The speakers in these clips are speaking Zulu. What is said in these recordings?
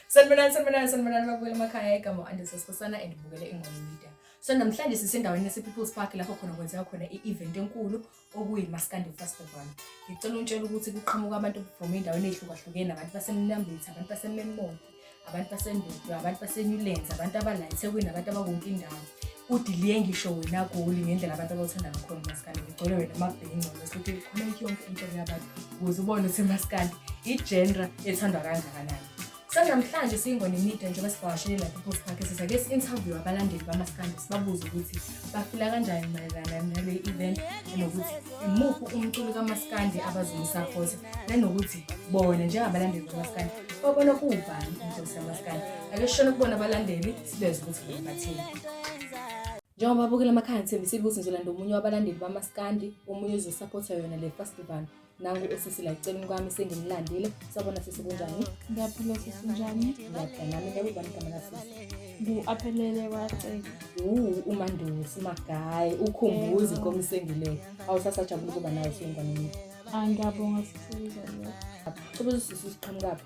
Sanibonani, sanibonani, sanibonani babukela emakhaya. Igama u-Andisa Sikhosana and ubukele Ingwane Media. So namhlanje sisendaweni yase-People's Park lapho khona kwenzeka khona i-event enkulu okuyi-Maskandi Festival. Ngicela untshela ukuthi kuqhamuka abantu from ey'ndaweni ey'hlukahlukene, abantu baseMnambithi, abantu baseMemonti, abantu baseNdudu, abantu baseNewlands, abantu abala eThekwini, abantu abakonke indawo. Udiliye ngisho wena Goli ngendlela abantu abawuthanda ngakhona umaskandi. Ngigcwele wena amabhinco bese kuthi khona yonke inhlobo yabantu ukuze ubone ukuthi umaskandi i-genre ethandwa kangakanani. So namhlanje siyiNgwane Media njengoba sivakashele la People's Park sisake si-interview abalandeli bamaskandi sibabuze ukuthi bafila kanjani mayelana nale event nokuthi imuphi umculo kamaskandi abazomsapotha nanokuthi bona njengabalandeli bamaskandi babona kuwubani inkosi yamaskandi. Ake sishone kubona abalandeli sibezwe ukuthi bona bathini. Njengoba babukela amakhaya ngithembisile ukuthi ngizolanda omunye wabalandeli bamaskandi, omunye ozosapotha yona le festival. Nangu usisi la eceleni kwami sengimlandile. Sawubona sisi, kunjani? Ngiyaphila sisi, unjani? Ngiyaphila nami. Ngabe ubani igama lasisi? Ngu-Aphelele Wacele. Umandusi Magayi, ukhumbuza inkomo isengile. Awusasajabula ukuba nawe siyingwane Media. Ah, ngiyabonga sisi ukuzwa. Cubuza usisi usiqhamukaphi?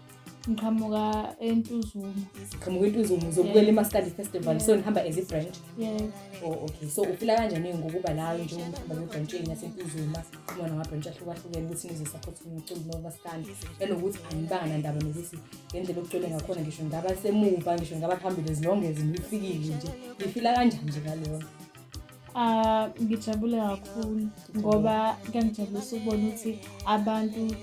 Ngiqhamuka eNtuzuma. Qhamuka eNtuzuma uzobukela iMaskandi Festival. So nihamba as i-branch? Yebo. Oh, okay. So ufila kanjani ngokuba la njengoba nge-branch yenu yaseNtuzuma, xhumana nama-branch ahlukahlukene ukuthi nizo-support umculo nomaskandi, nanokuthi anibanga nandaba nokuthi ngendlela okugcwele ngakhona ngisho ngaba semuva ngisho ngaba phambili as long as nifikile nje. Nifila kanjani nje ngaleyo? Ah, ngijabule kakhulu ngoba kuyangijabulisa ukubona ukuthi abantu